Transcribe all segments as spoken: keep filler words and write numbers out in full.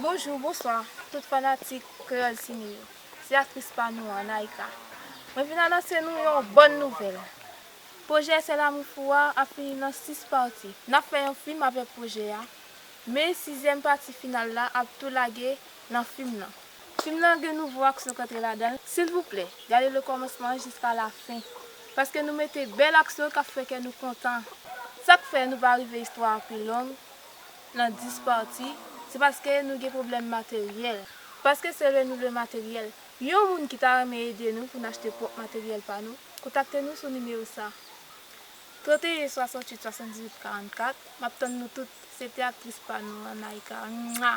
Bonjou, bonswa, tout fanatik Kreyòl Sine yo. Se aktris pa nou an, Naïka. Mwen vin anonse nou yon bòn nouvèl. Pwojè Sèl Amou Fou a ap fini nan sis pati. N ap fè yon fim avèk pwojè a, men sizyèm pati final la ap tou lage nan fim nan. Fim nan gen nouvo aksyon k antre ladan l. Silvouplè, gade le kòmansman jiska lafen, paske nou mete bèl aksyon k ap fè kè nou kontan. Sa k fè nou pa rive istwa a pi long, nan dis pati, se paske nou gen pwoblèm materyèl. Paske se lè nou lwe materyèl, yon moun ki ta renmen ede nou pou n achte pwòp materyèl pa nou, kontakte nou sou nimewo sa, trannteyen swasanntuit swasanndizuit karannkat. M ap tann nou tout. Se te aktris pa nou an, Naïka. Mwa!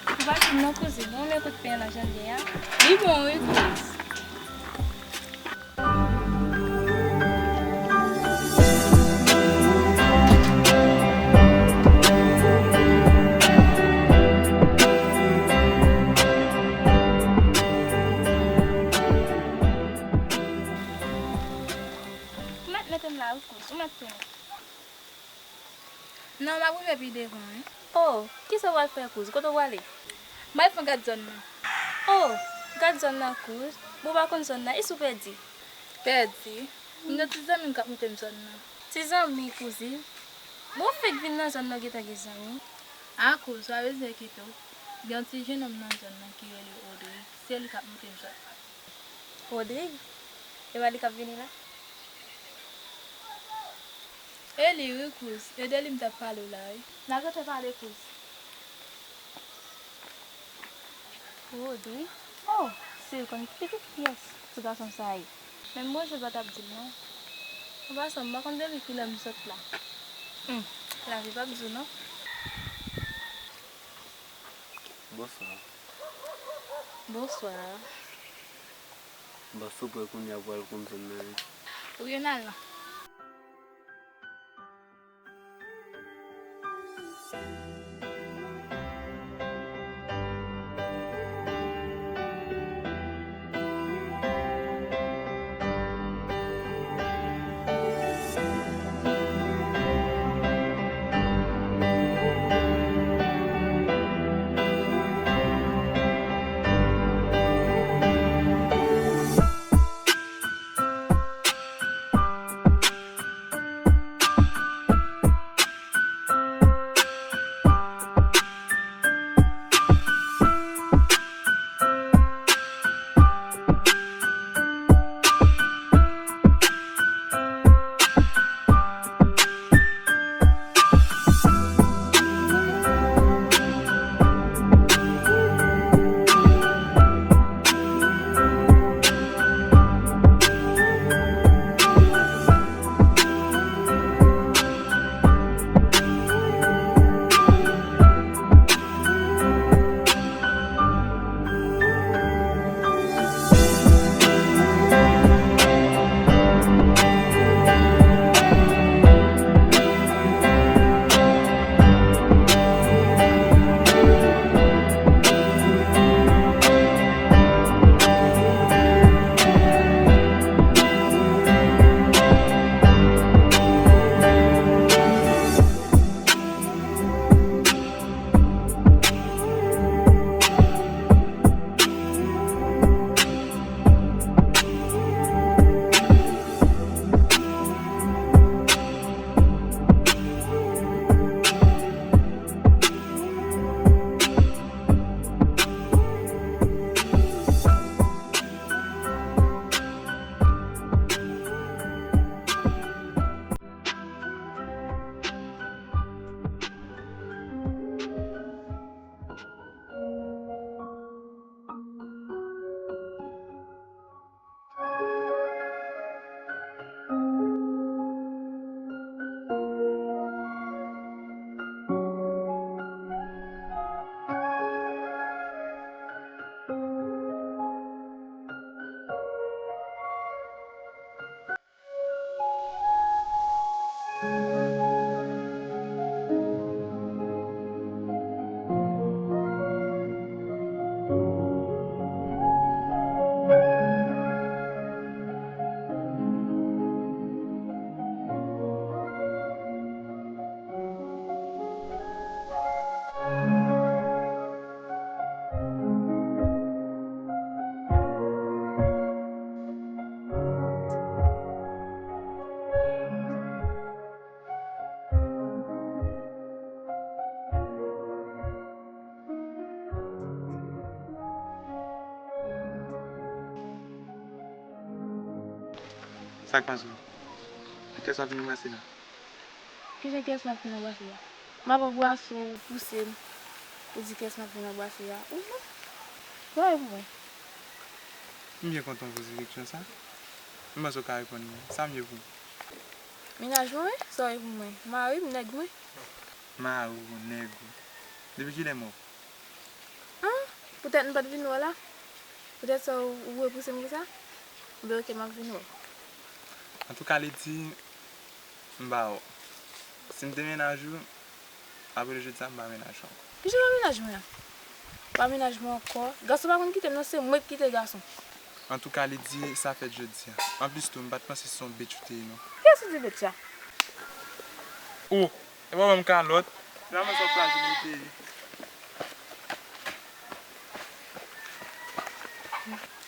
Ou pa jwenn non, kouzin. Ou renmen kout pen an jan l ye a? Li bon wi, kouz. Ou mèt mete m la wi, kouz. Ou mèt tounen. Non, m ap rive pi devan, wi. Oh, kisa w pral fè, kouz? Kote w prale? M al fè yon gad zòn nan. Oh, gad zòn nan, kouz? Bon, w pa konn zòn nan, e si w pèdi? Pèdi? M gen ti zanmi m k ap montre m zòn nan. Ti zanmi, kouzin? Bon, w fèk vin nan zòn nan, w gentan gen zanmi. A, kouz, w pa bezwen enkyete w. Gen yon ti jennonm nan zòn nan ki rele Rodrigue. Se li k ap montre m zòn nan. Rodrigue? E pa li k ap vini la? E li wi, kouz. E de li m t ap pale w la, wi. N a gentan pale, kouz. Rodrigue? Oh, si l konn ki pitit pyès ti gason sa ye. Menm bonjou l pa t ap di l non. An pasan, m pa konn depi kilè m sot la. Hum, lavi p ap di w non. Bonswa. Bonswa. Bon, si w prè kounye a pou w al konn zòn nan, wi. Wi, ann al non. Sa k pase w? Kiyès w ap vin anbrase la? Kijan kiyès m ap vin anbrase la? M ap anbrase w, ou pouse m. Ou di kiyès m ap vin anbrase la? Ou menm? Sa w ye pou mwen? M byen kontan w poze keksyon sa. M panse w ka reponn mwen. Sa m ye pou w? Mennaj mwen, wi. Sa w ye pou mwen? Mari m, nèg mwen. Mari w, nèg ou. Depi kilè m wè w? An? Poutèt m pa t vin wè w la? Poutèt sa ou, ou repouse m konsa? Oubyen oke, m ap vin wè w. Antouka, Lidi, m pa wè w. Si m te mennaj ou, apre jodi sa, m pa mennaj ou ankò. Kijan pa mennaj mwen an? Pa mennaj mwen ankò? Gason pa konn kite m non, se mwen k kite gason. Antouka, Lidi, sa fèt jodi a. Anplis tou, m pa t panse se yon bitch ou te ye non. Kiyès ou di bitch la? Ou! E pa ban m kalòt. Finalman se yon frajilite li.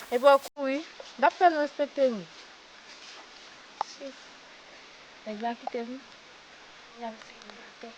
Epi w ap kouri. M t ap fè l respekte m. Shit. Nèg la kite m. Kounya m fin gate.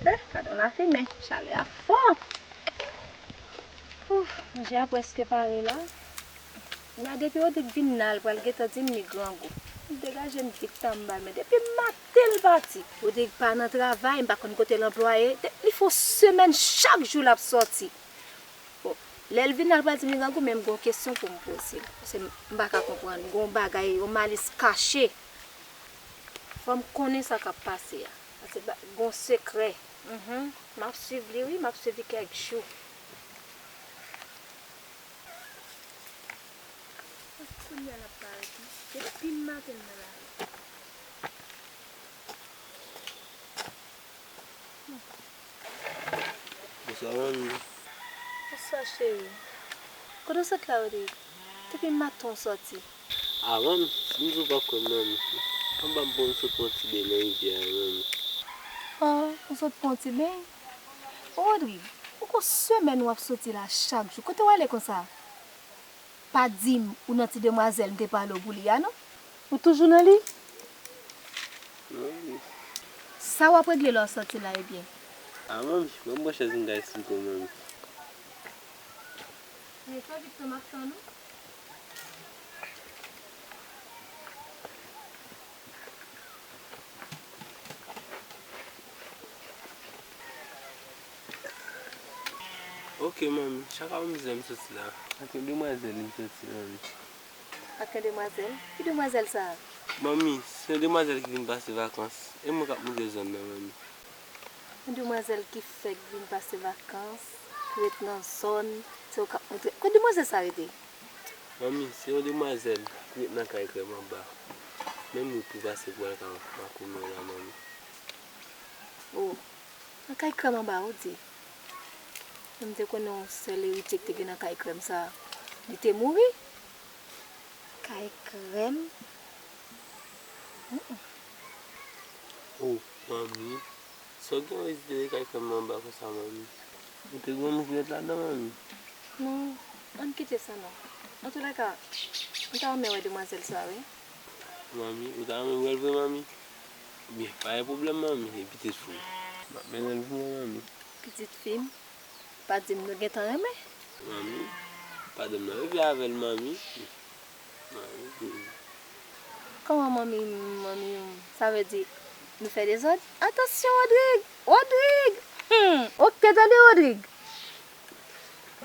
Eh, gadon lafimen, chalè a fò. Ouf, manje a prèske pare la. La depi Rodrig vin la, l pral gentan di m li grangou. M degaje m dik tan m ba l, men depi maten l pati. Rodrig pa nan travay, m pa konn kote l anplwaye. De- Li fè yon semèn chak jou l ap sòti. Bon, lè l vin la, l pral di m li grangou, men m gen yon kesyon pou m poze l. Paske m pa ka konprann. Gen yon bagay, yon malis kache. Fò m konnen sa k ap pase a. Paske ba- gen yon sekrè. Mhm. M ap swiv li, wi, m ap swiv li kèk jou. Kounye a l ap parèt, wi. Depi maten l nan lari. Bonswa, manmi. Bonswa, cheri. Kote w sot la, Rodrig? Depi maten w sòti. A, manmi, si m di w pa kwè m, manmi. Anba m bon, m sot pran ti beny nan rivyè a, manmi. Oh, ou sot pran ti beny? Rodrig, ou gon semèn w ap soti la chak jou. Kote w ale konsa? Pa di m ou nan ti demwazèl m te pale w pou li a, non? Ou toujou nan li? Non, manmi. Sa w ap regle lè w soti la, ebyen? A, manmi, ban m pran chèz m ka eksplike w, manmi. Men fè vit, non, m ap tann ou. Ok, manmi. Chak apre midi m soti la. Ak yon demwazèl m soti, manmi. Ak yon demwazèl? Ki demwazèl sa a? Manmi, se yon demwazèl ki vin pase vakans. E mwen k ap monte zòn nan, manmi. Yon demwazèl ki fèk vin pase vakans, ki ret nan zòn, se ou k ap montre. Kot demwazèl sa rete? Manmi, se yon demwazèl ki ret nan kay krèm anba. Menm wout pou pase pou al ka makoumen la, manmi. Oh, nan kay krèm anba, ou di? M te konnen yon sèl eritye ki te gen nan kay krèm sa a. Li te mouri? Kay krèm? Mm, mm. Oh, manmi. Sa w gen rezidere kay krèm nan anba konsa, manmi? Ou te granmoun ki ret ladan, manmi? Non, ann kite sa non. Antoulèka, m ta renmen wè demwazèl sa, wi. Manmi, ou ta renmen wè l vre, manmi? Byen, pa gen pwoblèm, manmi, e pitit fi w. M ap mennen l pou ou, manmi. Pitit fi m? Pa di m nou gentan renmen. Manmi, pa di m nan reve avè l, manmi. Manmi. Kòman manmi, manmi, sa vle di nou fè dezòd? Atansyon, Rodrig! Rodrig! Hmm, ok, tande, Rodrig!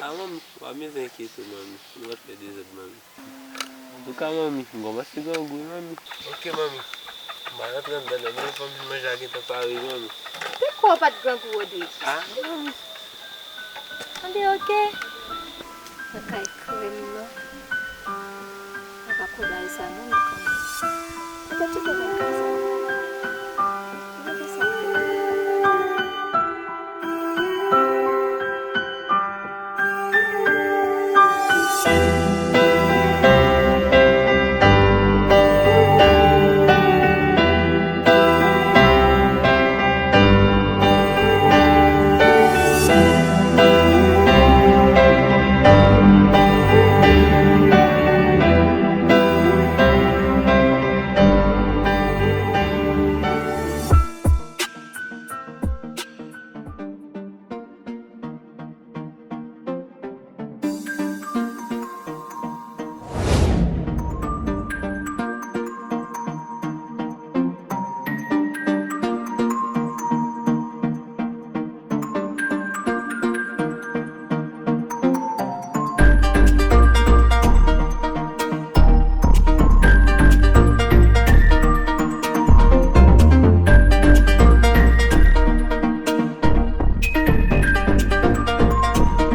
A, manmi, w ap bezwen enkyete w, manmi. Nou p ap fè dezòd, manmi. Antouka, manmi, m kòmanse grangou, wi, manmi. Ok, manmi. M a rantre anndan, nan men fanm vin manje a gentan pare, manmi. Te kwè w pa t grangou, Rodrig. A, manmi. Tande, ok. Nan kay krèm nan. Mwen pa kwè bagay sa non, men kanmenm. Petèt tout bagay konsa.